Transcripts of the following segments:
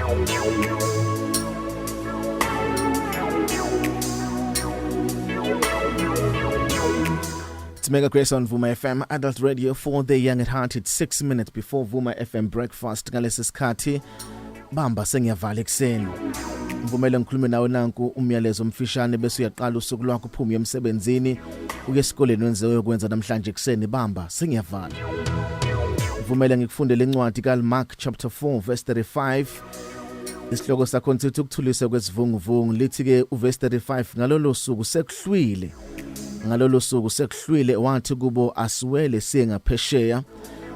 It's Mega Grace on Vuma FM, Adult Radio for the Young at Heart. It's 6 minutes before Vuma FM breakfast. Ngalesi sikhathi bamba sengiyavala ekuseni. Ngivumele ngikhulume nawe nanku umyalezo omfishane bese uyaqala usuku lwakho, uphume emsebenzini uye esikoleni, wenze uyokwenza namhlanje ekuseni. Bamba sengiyavala. Ngivumele ngikufundele incwadi kaMark chapter 4 verse 35. Isihloko sakho sithi ukuthuliswa kwesivunguvungu. Lithi ke uverse 35, ngalolo suku sekuhlwile, ngalolo suku sekuhlwile, wathi kubo, "Asiwele siye ngaphesheya."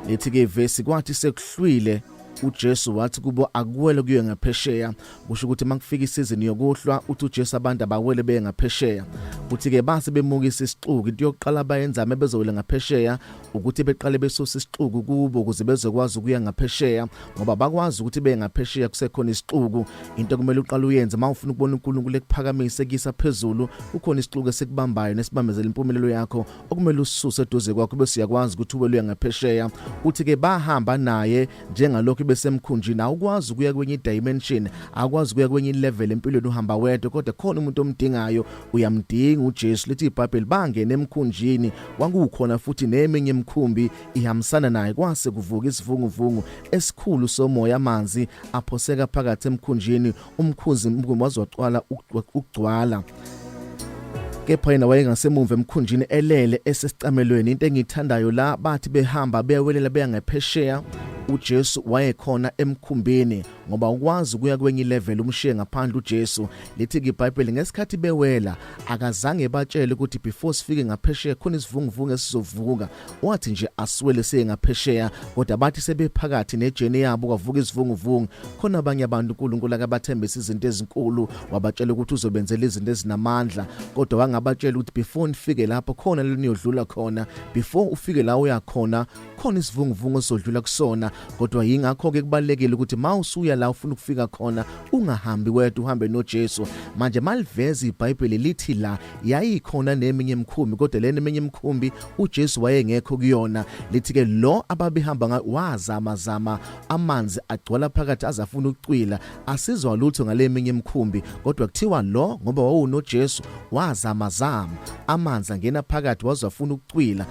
Lithi ke ivesi, kwathi sekuhlwile uJesu wathi kubo, "Akuwele kuye ngaphesheya." Kusho ukuthi makufika isizini yokuhlwa, uthi uJesu abantu abawele beye ngaphesheya. Uthi ke base bemukisa isixuku. Into yokuqala bayenzama bezowela ngaphesheya ukuthi beqale besusa isixuku kubo ukuze bezokwazi ukuya ngaphesheya, ngoba bakwazi ukuthi beye ngaphesheya kusekhona isixuku. Into kumele uqale uyenze mawufuna ukubona uNkulunkulu ekuphakamise kisa phezulu, kukhona isixuku esikubambayo nesibambezela impumelelo yakho okumele usisuse eduze kwakho, bese uyakwazi ukuthi uwele uya ngaphesheya. Uthi ke bahamba naye njengalokhu besemkhunjini. Awukwazi ukuya kwenye dimension, akwazi ukuya kwenye level empilweni uhamba wedwa, kodwa khona umuntu omdingayo, uyamdinga uJesu. Lithi iBhayibheli bangena emkhunjini, kwakukhona futhi neminye imikhumbi ihambisana naye. Kwase kuvuka isivunguvungu esikhulu somoya, amanzi aphoseka phakathi emkhunjini, umkhuzi umkhumbi wazocwala ukugcwala. Kepha yena wayengasemumva emkhunjini elele esesicamelweni. Into engiyithandayo la, bathi behamba bewelela beya ngaphesheya, uJesu wayekhona emkhumbini, ngoba ukwazi ukuya kwenye level umshiye ngaphandle uJesu. Lithi iBhayibheli ngesikhathi bewela akazange batshele ukuthi before sifike ngaphesheya khona isivunguvungu esizovuka. Wathi nje asiwele siye ngaphesheya. Kodwa bathi sebephakathi nejourney yabo kwavuka isivunguvungu. Khona abanye abantu uNkulunkulu akabathembisa izinto ezinkulu, wabatshela ukuthi uzobenzela izinto ezinamandla, kodwa wangabatshela ukuthi before nifike lapho khona leniyodlula khona, before ufike la uya khona khona isivunguvungu osodlula kusona. Kodwa yingakho ke kubalekile ukuthi mawusuya la ufuna ukufika khona ungahambi wedwa, uhambe noJesu. Manje maliveza iBhayibheli lithi la yayikhona neminye imikhumbi, kodwa lena eminye imikhumbi uJesu wayengekho kuyona. Lithi ke lo ababehamba ngayo wazama zama, amanzi agcwala phakathi azafuna ukucwila. Asizwa lutho ngale eminye imikhumbi, kodwa kuthiwa lo ngoba wawunoJesu wazama zama, amanzi angena phakathi wazafuna ukucwila.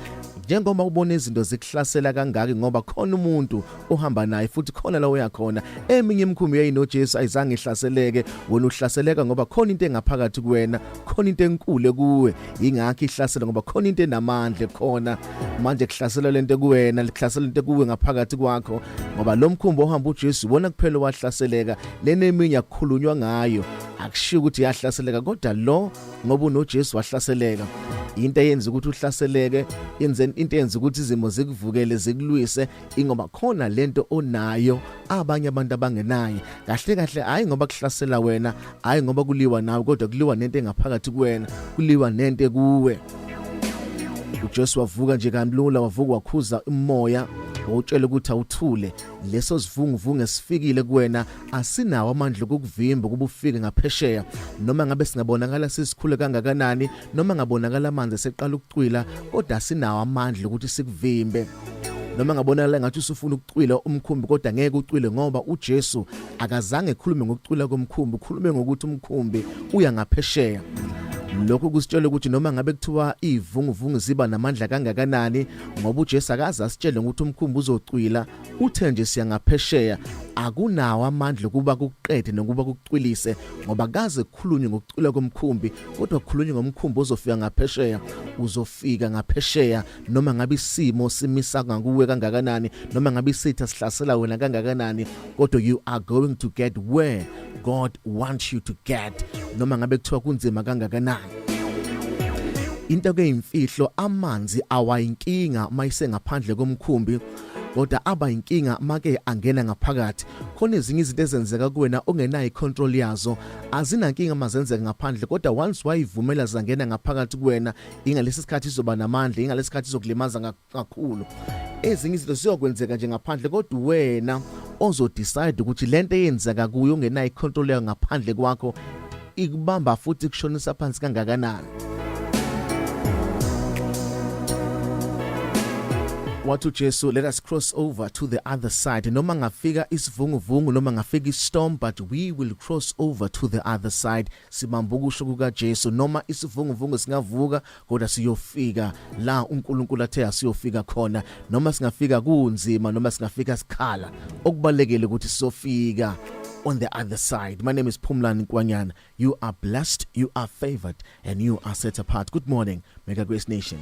Njengoba ubona izinto zikuhlasela kangaki, ngoba khona umuntu ohamba naye futhi khona la uya khona. Eminye imikhumbi yayinoJesu ayizange ihlaseleke. Wena uhlaseleka ngoba khona into engaphakathi kuwena, khona into enkulu kuwe, ingakho ihlasela, ngoba khona into enamandla khona. Manje kuhlasela lento kuwena, lihlasela into kuwe ngaphakathi kwakho, ngoba lo mkhumbi ohamba uJesu ubona kuphela wahlaseleka. Lena eminye akukhulunywa ngayo, akushiyo ukuthi yahlaseleka, kodwa lo ngoba unoJesu wahlaseleka. Into eyenza ukuthi uhlaseleke, yenze into eyenza ukuthi izimo zikuvukele, zikulwise, ingoba khona lento onayo abanye abantu abangenayo. Kahle kahle hayi ngoba kuhlasela wena, hayi ngoba kuliwa nawe, kodwa kuliwa nento engaphakathi kuwena, kuliwa nento ekuwe. uJesu wavuka nje kamlula, wavuka wakhuza umoya, wawutshela ukuthi awuthule. Leso sivunguvungu esifikile kuwena asinawo amandla okukuvimba ukuba ufike ngaphesheya, noma ngabe singabonakala sisikhule kangakanani, noma ngabonakala amanzi eseqala ukucwila, kodwa asinawo amandla ukuthi sikuvimbe. Noma ngabonakala ngathi usufuna ukucwila umkhumbi, kodwa ngeke ucwile, ngoba uJesu akazange ekhulume ngokucwila komkhumbi, ukhulume ngokuthi umkhumbi uya ngaphesheya. Lokhu kusitshela ukuthi noma ngabe kuthiwa ivunguvungu ziba namandla kangakanani, ngoba uJesu akaze asitshele ukuthi umkhumbi uzocwila, uthe nje siya ngaphesheya, akunawo amandla ukuba kuqede nokuba kucwilise, ngoba kaze kukhulunywe ngokucwila komkhumbi, kodwa kukhulunywe ngomkhumbi ozofika ngaphesheya. Uzofika ngaphesheya noma ngabe isimo simisa ngakuwe kangakanani, noma ngabe isitha sihlasela wena kangakanani, kodwa you are going to get where God wants you to get, noma ngabe kuthiwa kunzima kangakanani. Into ke imfihlo, amanzi awayinkinga mayise ngaphandle komkhumbi, kodwa aba inkinga make angena ngaphakathi. Khona ezinye izinto ezenzeka kuwena ongenayo icontrol yazo, azinankinga mazenzeka ngaphandle, kodwa once wayivumela zangena ngaphakathi kuwena, ingalesi sikhathi izoba namandla, ingalesi sikhathi izokulimaza kakhulu. Ezinye izinto ziyokwenzeka nje ngaphandle, kodwa wena ozodecide ukuthi lento eyenzeka kuyo ungenayo icontrol yayo ngaphandle kwakho ikubamba futhi kushonisa phansi kangakanani. Wathi uJesu, "Let us cross over to the other side." Noma ngafika isivunguvungu, noma ngafika istorm, but we will cross over to the other side. Sibamba ukusho kukaJesu, noma isivunguvungu singavuka, kodwa siyofika la uNkulunkulu athe asiyofika khona. Noma singafika kunzima, noma singafika sikhala, okubalekele ukuthi sizofika on the other side. My name is Phumlani Nkwanyana. You are blessed, you are favored and you are set apart. Good morning, Mega Grace Nation.